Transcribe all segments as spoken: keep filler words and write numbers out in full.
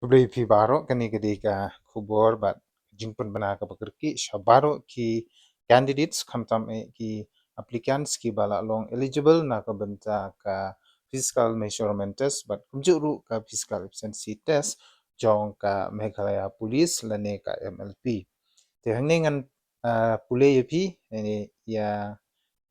Khublei phi baroh, kane ka dei ka khubor bad jingpynbna kaba kyrkieh sha baroh ki candidates, khamtam eh ki applicants kiba la long eligible na ka bynta ka physical measurement test bad kumjuh ruh ka physical efficiency test jong ka Meghalaya Police lane ka M L P. Te hangne ngan, ah, pule ïa phi, ïa, ïa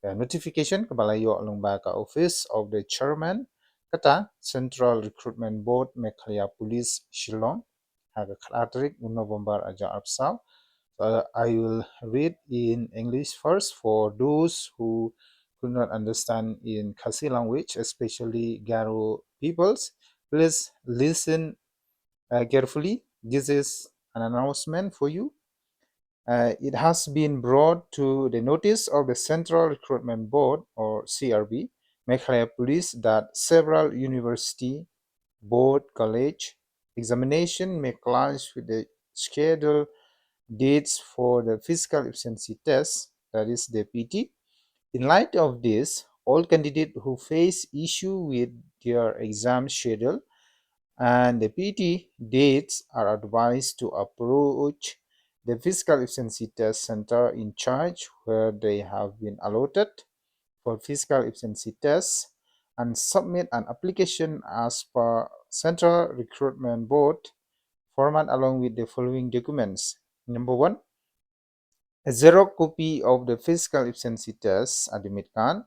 ka notification kaba la ïoh lyngba ka Office of the Chairman, kata Central Recruitment Board, Meghalaya Police, Shillong, ha ka khatar tarik u November arhajar arphew saw. So, I will read in English first for those who could not understand in Khasi language, especially Garo peoples. Please listen, uh, carefully. This is an announcement for you. Uh, it has been brought to the notice of the Central Recruitment Board, or C R B, Meghalaya Police, that several university, board, college examination may clash with the scheduled dates for the physical efficiency test, that is the P E T. In light of this, all candidates who face issue with their exam schedule and the P E T dates are advised to approach the Physical Efficiency Test Center in charge where they have been allotted for physical efficiency tests and submit an application as per Central Recruitment Board format along with the following documents. Number one, a xerox copy of the physical efficiency test admit card,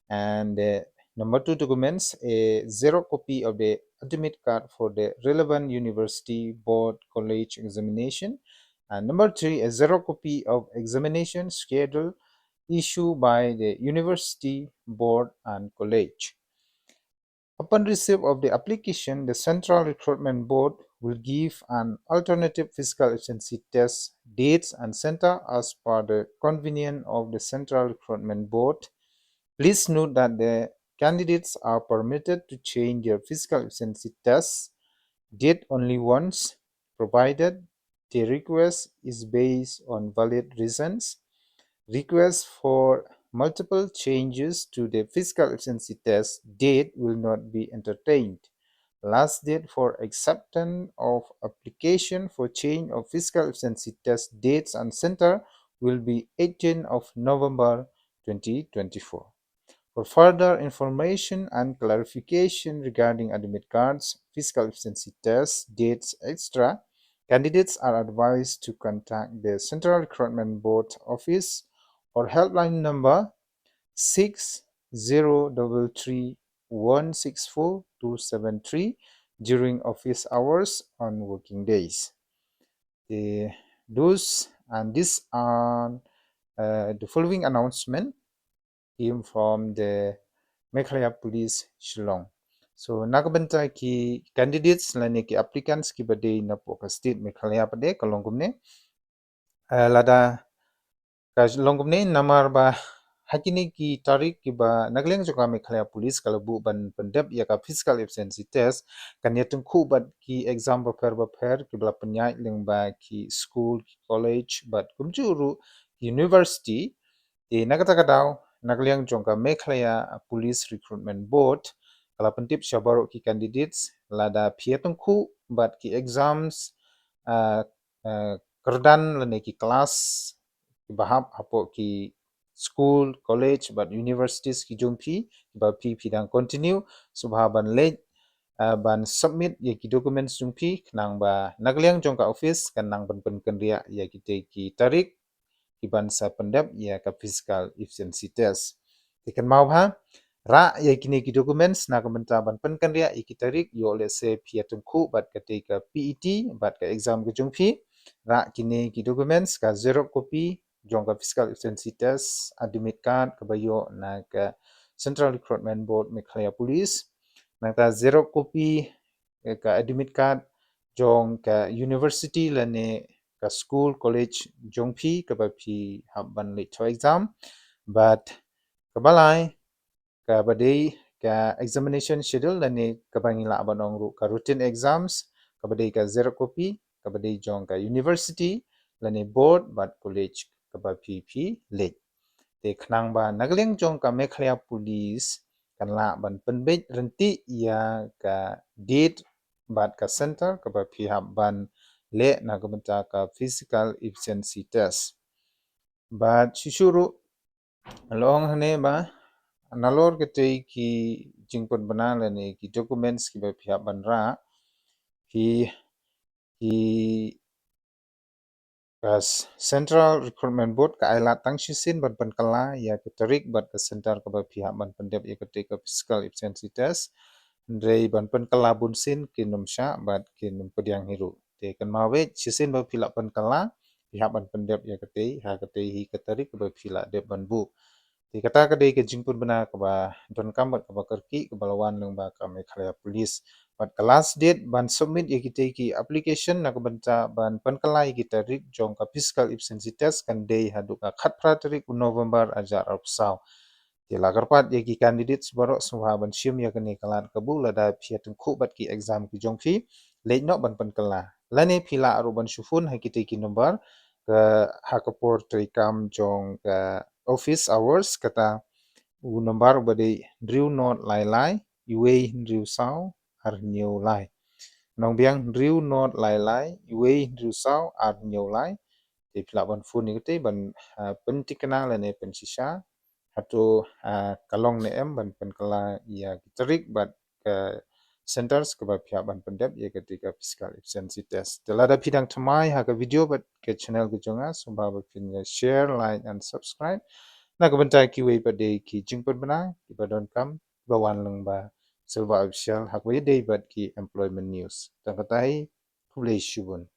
and the number two documents, a xerox copy of the admit card for the relevant university, board, college examination, and number three, a xerox copy of examination schedule issued by the university, board, and college. Upon receipt of the application, the Central Recruitment Board will give an alternative physical efficiency test dates and center as per the convenience of the Central Recruitment Board. Please note that the candidates are permitted to change their physical efficiency test date only once, provided the request is based on valid reasons. Requests for multiple changes to the physical efficiency test date will not be entertained. Last date for acceptance of application for change of physical efficiency test dates and center will be eighteenth of November twenty twenty-four. For further information and clarification regarding admit cards, physical efficiency tests, dates, et cetera, candidates are advised to contact the Central Recruitment Board office or helpline number six zero double three one six four two seven three during office hours on working days. The, those and these are, uh, the following announcement came from the Meghalaya Police, Shillong. So, na ka bynta ki candidates lane ki applicants kiba dei napoh ka state Meghalaya pat de ka long kumne. Eh, lada ka long kumne namar ba ha kine ki tarik kiba na ka liang jong ka Meghalaya Police ka la buh ban pyndep ïa ka physical efficiency test, kan ïatyngkhuh bad ki exam bapher bapher kiba la pynïaid lyngba ki school, ki college bad kumjuh ruh ki university. Te na kata ka daw, na ka liang jong ka Meghalaya Police Recruitment Board ka la pyntip sha baroh ki candidates, lada phi ïatyngkhuh bad ki exams, ah, ah, kyrdan lane ki klas kiba hap hapoh ki school, college bad universities ki jong phi, kiba phi phi dang continue, sngewbha ban leit, ah, ban submit ïa ki documents jong phi khnang ba na ka liang jong ka office kan nang ban pynkynriah ïa kitei ki tarik kiban sa pyndep ïa ka physical efficiency test. Te kynmaw bha, rah ïa kine ki documents na ka bynta ban pynkynriah ïa ki tarik, ïoh lehse phi ïatyngkhuh bad katei ka P E T bad ka exam ka jong phi. Rah kine ki documents, ka xerox copy jong ka physical efficiency test, admit card kaba ïoh na ka Central Recruitment Board Meghalaya Police, nangta xerox copy, eh, ka admit card jong ka university lane ka school, college jong phi kaba phi hap ban leit thoh exam. Bad kaba lai, kaba dei ka examination schedule lane kaba ngi lah ban ong ruh ka routine exams, kaba dei ka xerox copy kaba dei jong ka university lane board bad college kaba phi phi leit. Te khnang ba na ka liang jong ka Meghalaya Police kan lah ban pynbeit ryntih ïa ka date bad ka center kaba phi hap ban leh na ka bynta ka physical efficiency test. Bad shuh shuh ruh la ong hangne ba nalor katei ki jingpynbna lane ki documents kiba phi hap ban rah, phi, phi ka Central Recruitment Board ka ai lad tang shisien ban pynkylla ïa ka tarik bad ka center kaba phi hap ban pyndep ïa katei ka physical efficiency test. Hynrei ban pynkylla bunsien kin ym shah bad kin ym pdiang hi ruh. Te kynmaw beit, shisien ba phi la pynkylla, phi hap ban pyndep ïa katei ha katei hi ka tarik kaba phi la dep ban buh. Te kata ka dei ka jingpynbna kaba donkam bad kaba kyrkieh kaba la wan lyngba ka Meghalaya Police. Bad ka last date ban submit ïa kitei ki application na ka bynta ban pynkylla ïa ki tarik jong ka physical efficiency test kan dei haduh ka khatphra tarik u November arhajar arphew saw. Te la kyrpad ïa ki candidates baroh sngewbha ban shim ïa kane ka lad kabu lada phi ïa tyngkhuh bad ki exam ki jong phi, leit noh ban pynkylla. Lane phi lah ruh ban shu phone ha kitei ki number ka ha ka por treikam jong ka office hours, kata u number uba dei hynriew nod lai lai, uwei hynriew saw, ar hynñiew lai. Nongbiang, hynriew nod lai lai, uwei hynriew saw, ar hynñiew lai. Te phi lah ban phone ïa katei ban, ah, pyntikna lane pynshisha hato, ah, ka long ne em ban pynkylla ïa ki tarik bad ka centers kaba phi hap ban pyndep ïa katei ka physical efficiency test. Te lada phi dang thymmai ha ka video bad ka channel ka jong nga, sngewbha ba phin ïa share, like and subscribe na ka bynta kiwei pat de ki jingpynbna kiba donkam ba wan lyngba Silver Official ha kaba ïadei bad ki employment news. Tang katei, khublei shibun.